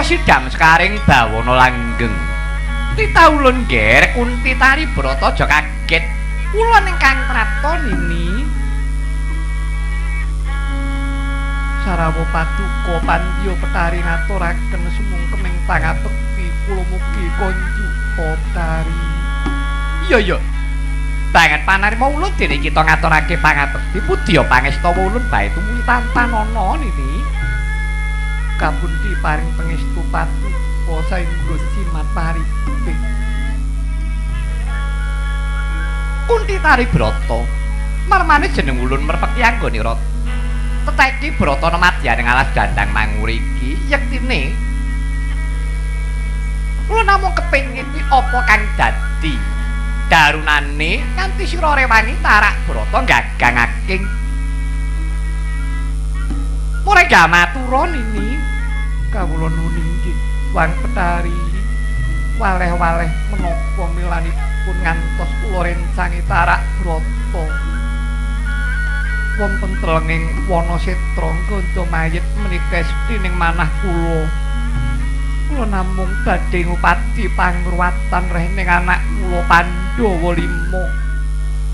Sidang sekaring bawana langgeng. Tita ulun ger Kunti Tari Brata aja kaget. Kula ingkang prapta nini. Sarawa paduka pandya petari ngaturaken sumungkeming pangabekti kula mugi konjuka petari. Iya iya. Banget panarima ulun dene kita ngaturake pangabekti pudya pangesta ulun bae tumuli tantanana nini. Kapun diparing pangestu paduka saengga jimat paripih. Kunti Tari Brata marmane jeneng ulun merpeki anggone rata. Teteki brata nemadyaning alas dandang manguri iki yektine ulun namung kepengin kuwi apa kang dadi darunane nganti sira rewangi tarak brata gagangake. Murega matura nini kawula nuwun inggih Wang Petari waleh-waleh menapa milanipun ngantos kula rencangi tarak brata. Wonten telenging wana setra ngandha mayit menika esti ning manah kula. Kula namung badhe ngupadi pangruwatan reh ning anak kula Pandhawa lima.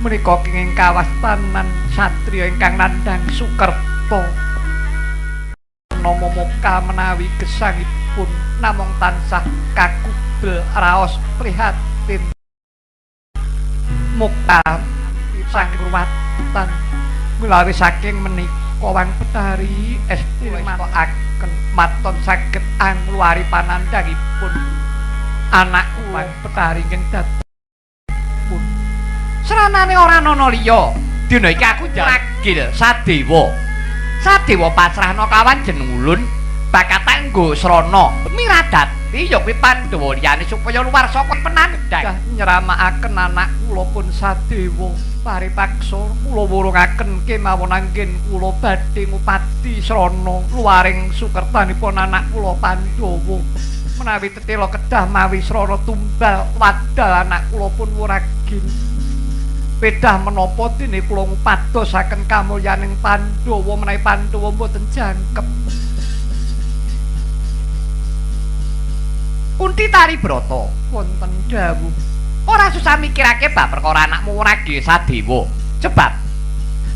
Menika kenging kawastanan satriya ingkang nandhang sukerta. Nama muka menawi gesangipun namung tansah kakubel raos prihatin. Muka sangruwatan milawi saking menika Wang Petari esti matokaken maton saged angluari panandhangipun anak Wang Petari ingkang datengipun. Sranane ora ana liya. Dina iki aku njaluk Sadewa. Sadewa pasrahna kawan jeneng ulun bakat nggo srana miradati ya kuwi Pandhawa liyane supaya luar saka penandhang nyeramakaken anak kula pun Sadewa. Paripaksa kula wurungaken kemawon anggen kula badhe ngupadi srana luaring sukertanipun anak kula Pandhawa. Menawi tetela kedah mawi srana tumbal wadal anak kula pun wuragil. Pedah menapa dene kula ngupadosaken kamulyaning Pandhawa menawi Pandhawa mboten jangkep. Kunti Tari Brata wonten dawuh. Ora susah mikirake bab perkara anakmu Wragi Sadewa. Sebab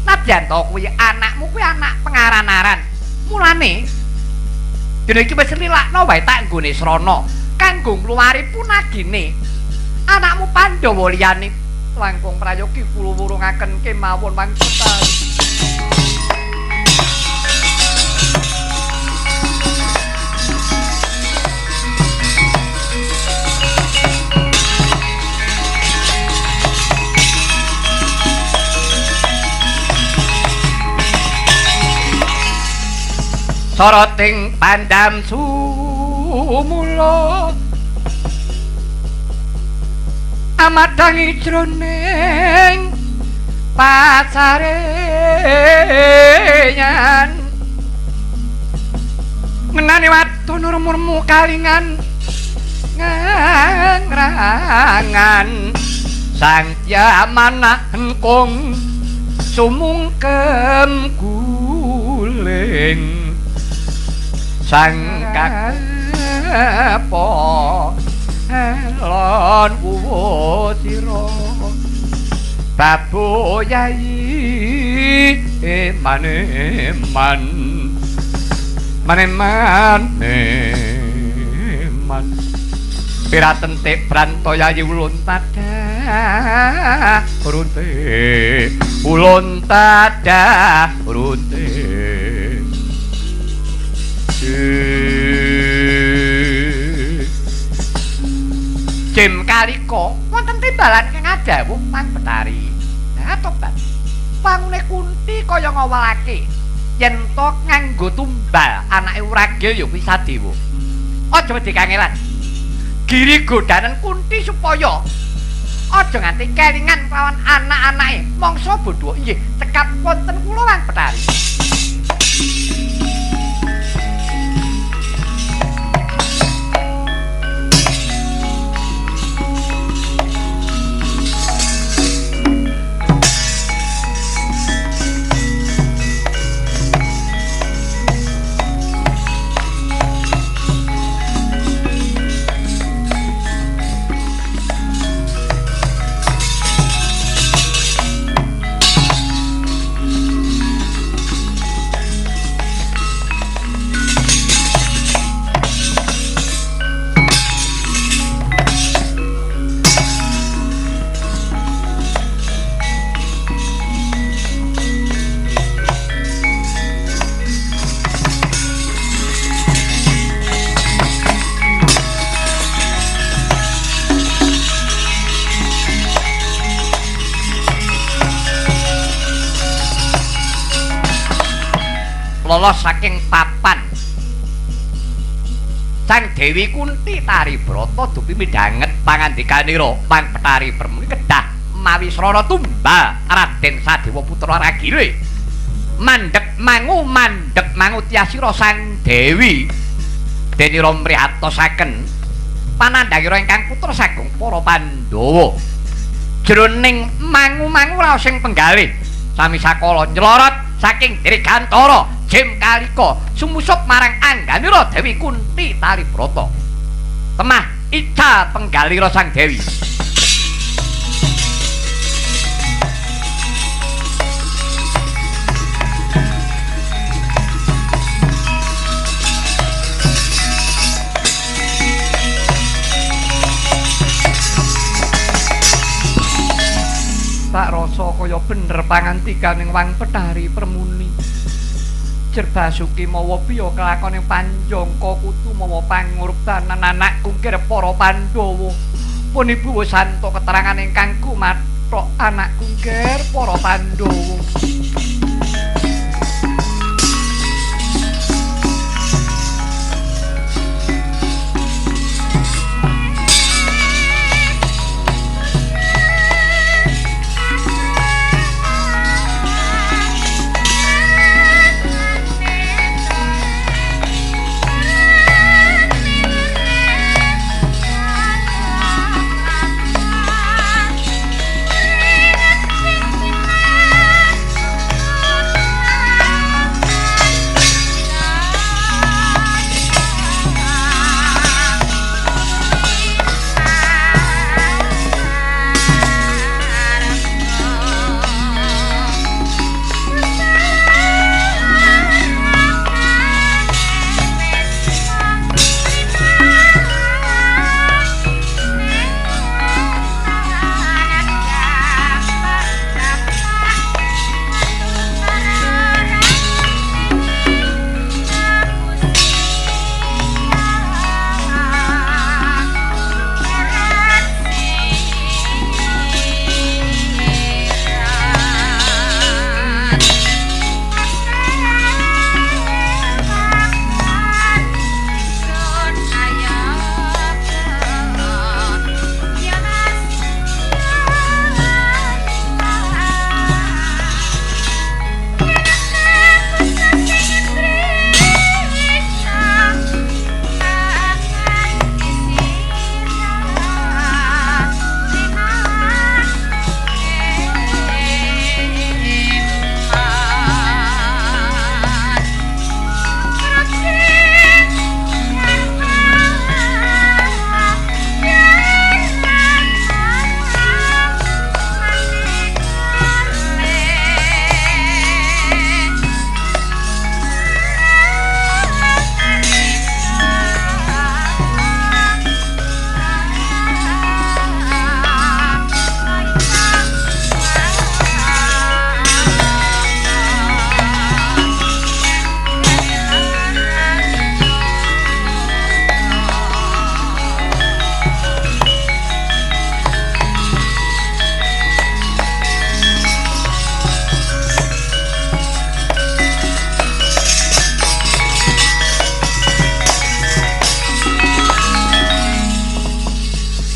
nadyan to kuwi anakmu kuwi anak pengaran-aran. Mulane dene iki wis lilakno wae tak nggone srana kanggo ngluwari punagine anakmu Pandhawa liyane. Langkung prayogi kula wurungaken kemawon Wang Petari. Soroting pandam sumula amadangi jroning pasareyan ngenani wadon murmu kalingan ngrangan sang yamanah kong sumungkem guling sang kapo elon kuwo sira babu yai maneman maneman eman piraten te branto yayi ulun tadah runte ulun tadah runte. Jim kalika wonten timbalan kang adhawuh Mang Betari. Nah tobat. Wangune Kunti kaya ngawalake yen to nganggo tumbal anake Wragil ya kuwi Sadewa. Aja wedi kangelan. Giri godhanen Kunti supaya aja nganti kelingan lawan anak-anake Mangsa bodho inggih cekap wonten kula Wang Betari. Lolos saking papan Sang Dewi Kunti Tari Brata dupi midhanget pangandikanira Wang Betari Permuni kedah mawi srana tumbal Raden Sadewa putra ragile mandheg mangu tiasira Sang Dewi denira mrihatosaken panandhangira ingkang putra sagung para Pandhawa jroning mangu-mangu raos ing penggalih sami sakala nylorot saking Dirgantara Jim Kalika sumusup marang angganira Dewi Kunti Tari Brata. Temah ical penggalira Sang Dewi. Tak rasa kaya bener pangantikaning Wang Betari Permuni. Jerbasuki mawa piya kelakone panjangka kutu mawa pangorbanan anak kungkir para Pandhawa. Pun ibu wis antuk keterangan ingkang kumathok anak kungkir para Pandhawa.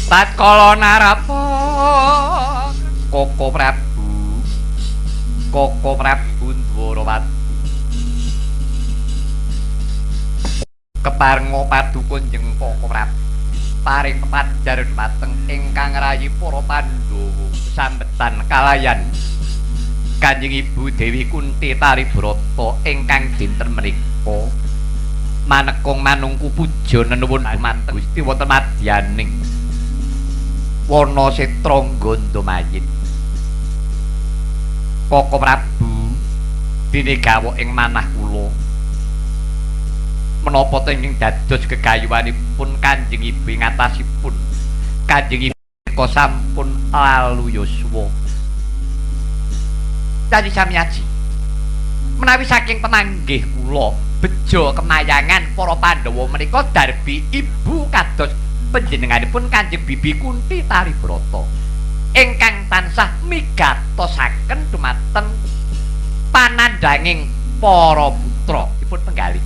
Tatkala narapa Koko Prabu Koko Prabu Ndwarawati keparenga paduka njeng Koko Prabu paring pepajar dumateng ingkang rayi para Pandhawa sambetan kalayan Kanjeng Ibu Dewi Kunti Taribrata ingkang dinten menika manekung manungku puja nenuwun dumateng Gusti wonten madyaning wana setra Gandamayit. Koko Prabu dene gawok ing manah kula menapa to ingkang dados gegayuhanipun Kanjeng Ibu ing atasipun Kanjeng Ibu sampun lalu yuswa. Dadi samiaji menawi saking pemanggih kula bejo kemayangan para Pandhawa menika darbi ibu kados panjenenganipun Kanjeng Bibi Kunti Taribrata ingkang tansah migatosaken dumateng panandhanging para putra dipun penggalih.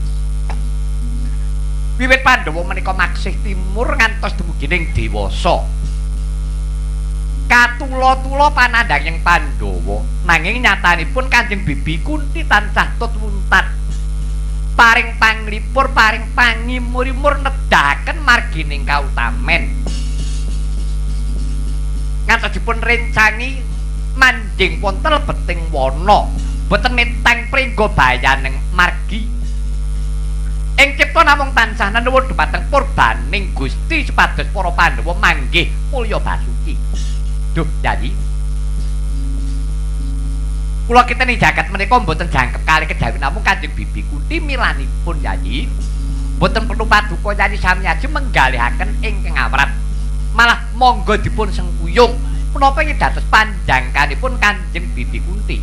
Wiwit Pandhawa menika maksih timur ngantos dumugi ing dewasa. Katula-tula panandhanging Pandhawa nanging nyatanipun Kanjeng Bibi Kunti tansah tut wuntat paring panglipur paring pangimur-imur nedahaken margining kautamen. Ngantos dipun rencangi manjing wonten lebeting wana boten meteng pringga bayaning margi. Ing cipta namung tansah nenuwun dumateng purbaning Gusti supados para Pandhawa manggih mulya basuki. Duh, Yayi. Kula kinten ing jagat menika mboten jangkep kalih kejawi namung Kanjeng Bibi Kunti milanipun Yayi. Mboten perlu paduka Yayi samiaji menggalihaken ingkang awrat. Malah monggo dipun sengkuyung menapa ing dados panjangkanipun Kanjeng Bibi Kunti.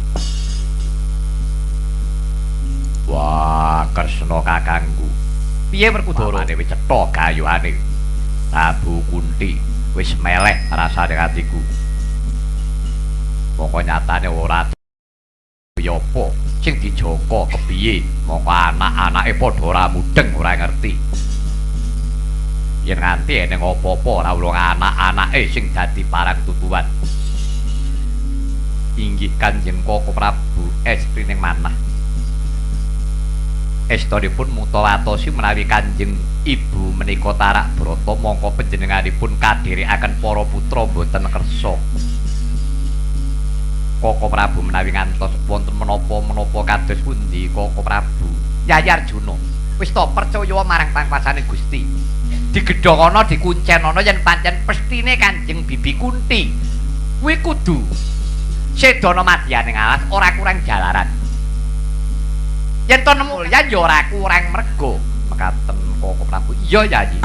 Wah, Kresna kakangku. Piye Werkudara? Wis cetha gayuhane. Prabu Kunti wis meleh rasane atiku. Mongko nyatane ora ya apa sing dijoko kepiye, mongko anak-anake padha ora mudeng, ora ngerti. Yen nganti eneng apa-apa ora ulung anak-anake sing dadi parang tutuwan. Inggih Kanjeng Koko Prabu estri ning manah. Estonipun mutawatosi menawi Kanjeng Ibu menika tarak brata mongko panjenenganipun kadherekaken para putra mboten kersa. Koko Prabu menawi ngantos wonten menapa-menapa kados pundi Koko Prabu? Yayi Arjuna, wis to percaya marang pangkuasane Gusti. Digedhongana dikuncenana yen pancen pestine Kanjeng Bibi Kunti kuwi kudu sedana madyaning alas ora kurang jalaran. Yen to nemu ya ya ora kurang merga. Mekaten Koko Prabu. Iya Yayi.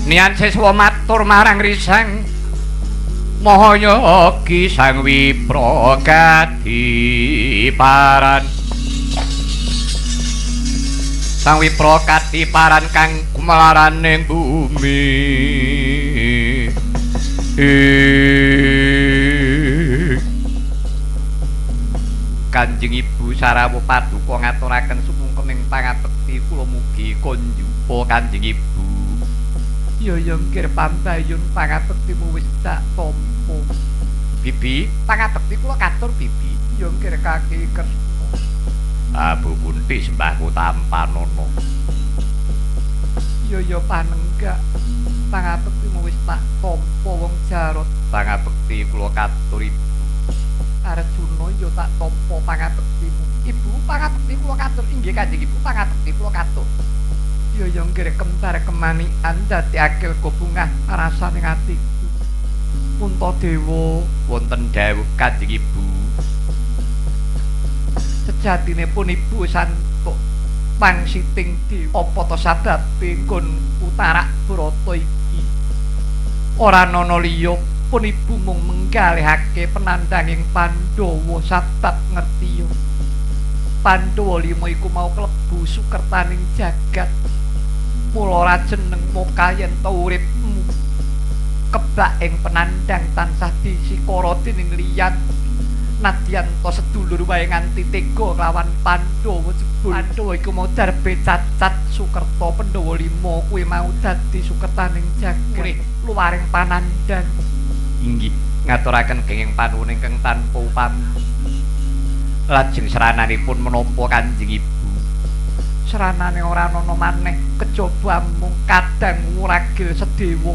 Nian siswa matur marang Risang Mahayogi Sang Wipra Kadiparan. Sang Wipra Kadiparan kang gumelaraning bumi. Kanjeng Ibu sarawuh paduka ngaturaken sumungkeming pangabekti kula mugi konjupa Kanjeng Ibu. Ya ya nggir pambayun pangabektimu wis tak tampa. Bibi, pangabekti kula katur Bibi. Ya nggir kaki Kresna. Prabu Kunti sembahku tampanana. Ya ya panenggak pangabektimu wis tak tampa wong Jarot. Pangabekti kula katur Ibu. Arjuna ya tak tampa pangabektimu. Ibu pangabekti kula katur. Inggih Kanjeng Ibu pangabekti kula katur. Ya ya nggir kembar kemanikan dadi akil kobungah rasane atiku. Puntadewa wonten dawuh Kanjeng Ibu. Sejatine pun Ibu santuk pangsiting dewa apa to sababe nggon utarak brata iki. Ora ana liya Pun ibu mung menggalihake penandanging Pandhawa sabab ngertiya Pandhawa lima iku mau klebu sukertaning jagat. Mula ora jeneng moka yen ta uripmu kebak ing penandang tansah disikara dening liyan. Nadyan ta sedulur wae nganti tega kelawan Pandhawa jebul Pandhawa iku mau darbe cacat sukerta Pandhawa lima kuwi mau dadi sukertaning jagat luwaring panandang. Inggih ngaturaken kenging panuwun ingkang tanpa upami. Lajeng serananipun menapa Kanjeng Ibu? Seranane ora ana maneh kejaba amung kadang wuragil Sedewa.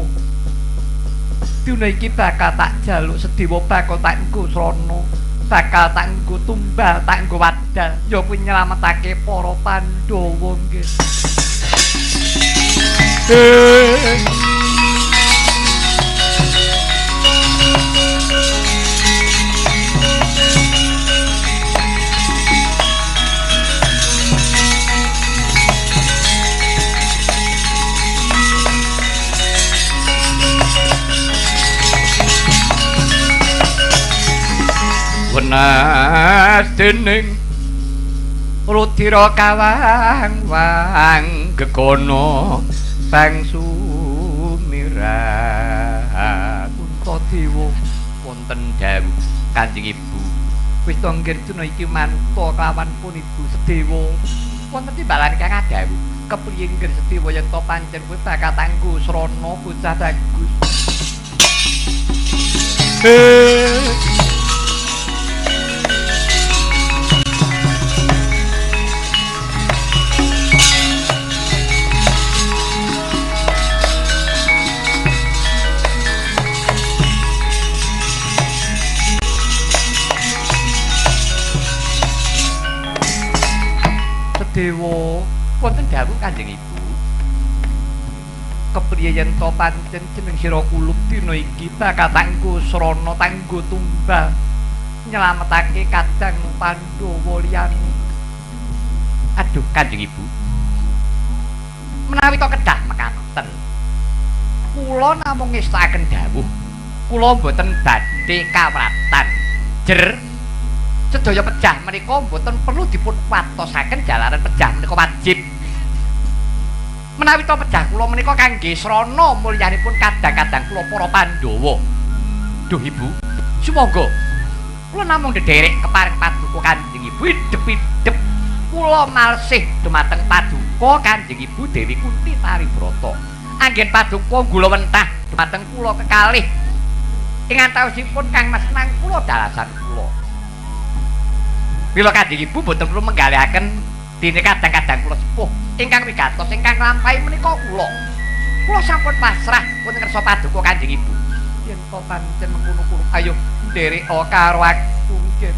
Dina iki bakal tak jaluk Sedewa, bakal tak nggo srana, bakal tak nggo tumbal, tak nggo wadal, ya kuwi nyelametake para Pandhawa nggih. Wenas dening Rudira kawang wang gegono bangsu mirat. Puntadewa wonten dawuh Kanjeng Ibu. Wis to nggih dina iki manto kelawan pun Ibu Sedewa. Wonten timbalan kang adhawuh. Kepriye nggih Sedewa yen to pancen kowe bakal tanggo srana bocah bagus. Dewa wonten dawuh Kanjeng Ibu. Kepriye yen to pancen jeneng sira kulup dina iki bakal tanggo srana tanggo tumbal nyelametake kadang Pandhawa liyane. Aduh Kanjeng Ibu, menawi to kedah mekaten kula namung ngestakaken dawuh kula mboten badhe kawratan. Jer sedaya pejah menika mboten perlu dipun watosaken jalaran pejah menika wajib. Menawi to pejah kula menika kangge srana mulyanipun kadang-kadang kula para Pandhawa. Duh Ibu, sumangga kula namung ndherek kepareng paduka Kanjeng Ibu idhep-idhep kula malsih dumateng paduka Kanjeng Ibu Dewi Kunti Taribrata. Anggen paduka gula wentah dumateng kula kekalih ing antawisipun Kang Mas nang kula dalasan kula. Mila Kanjeng Ibu boten perlu menggalihaken dene kadang-kadang kula sepuh ingkang wigatos ingkang nglampahi menika kula. Kula sampun pasrah wonten kersa paduka Kanjeng Ibu. Yen to pancen mengkono kulo ayo nderek karo aku nggih.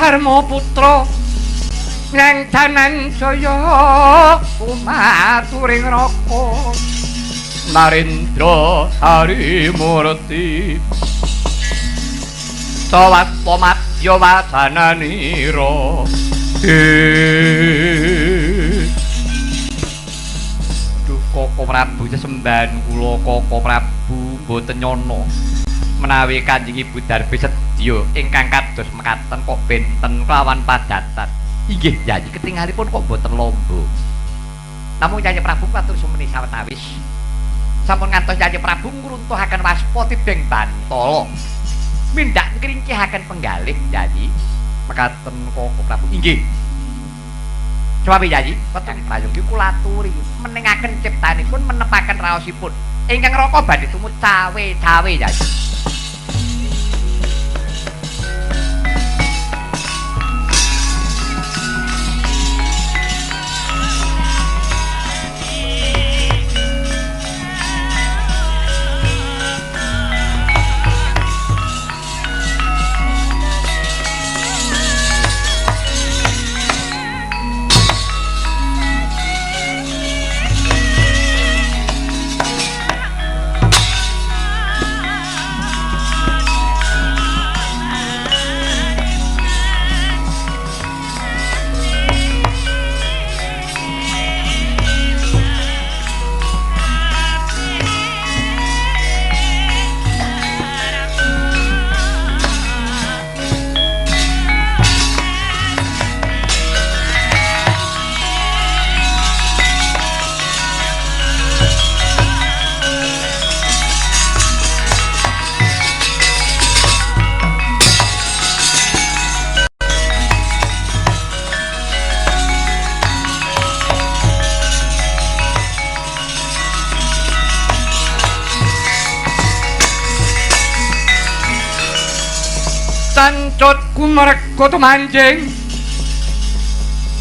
Dharma putra nyang Dananjaya umaturing raka Narendra Harimurti sawasta madya wasananira. Duh Koko Prabu sesembahan kula Koko Prabu mboten nyono menawi Kanjeng Ibu Darbe sedya ingkang kados mekaten kok benten kelawan padatan. Inggih Yayi ketingalipun kok mboten lombo. Namung Yayi Prabu katur sumeni sawetawis. Sampun ngantos Yayi Prabu ngruntuhaken waspa tibing bantala. Mindak ngringkihaken penggalih Yayi. Mekaten Koko Prabu. Inggih. Coba Yayi, weteng prayogi kula aturi meningaken ciptanipun menepaken raosipun. Ingkang raka badhe tumut cawe-cawe Yayi. Cancut kumerga tumanjing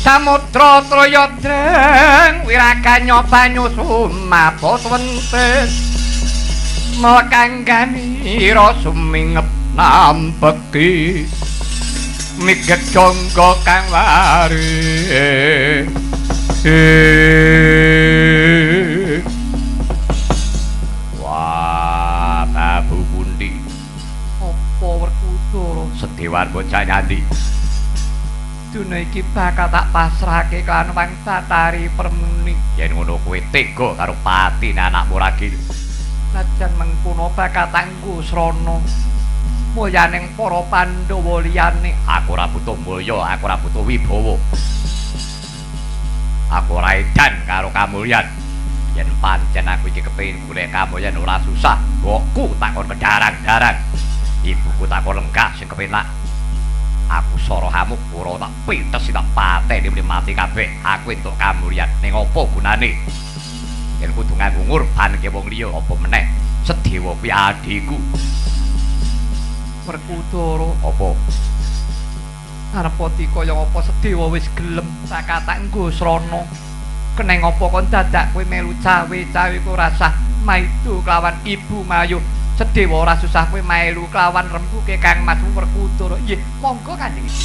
samudra traya dreng wirakanya banyu sumabot wentes mekangganira sumingep nampeki miget jangga kang wari. Wah, Babu pundi? Apa Werkudara? Sediwan bocah nyandi. Duna iki bakal tak pasrahke kan Wang Batari Permuni. Yen ngono kowe tega karo patine anakmu ragil. Najan mengkono bakal tanggo srana mulyaning para Pandhawa liyane. Aku ora butuh mulya, aku ora butuh wibawa. Aku ora edan karo kamulyan. Yen pancen aku iki kepengin golek kamulyan ora susah. Mbokku takon kedarang-darang. Ibuku takon lenggah sing kepenak. Aku soro hamuk ora tak pites tak pateni muni mati kabeh. Aku entuk kamulyan ning apa gunane? Yen kudu nganggo ngurbanke wong liya apa meneh Sedewa kuwi adhiku. Werkudara, apa? Arep kaya apa Sedewa wis gelem bakal tak nggo srana. Keneng apa kon dadak kowe melu cawe-cawe ku rasah maido kelawan Ibu Mayu. Sedewa ora susah kowe melu kelawan rembuke Kang Mas Werkudara. Nggih, monggo Kanjeng Ibu.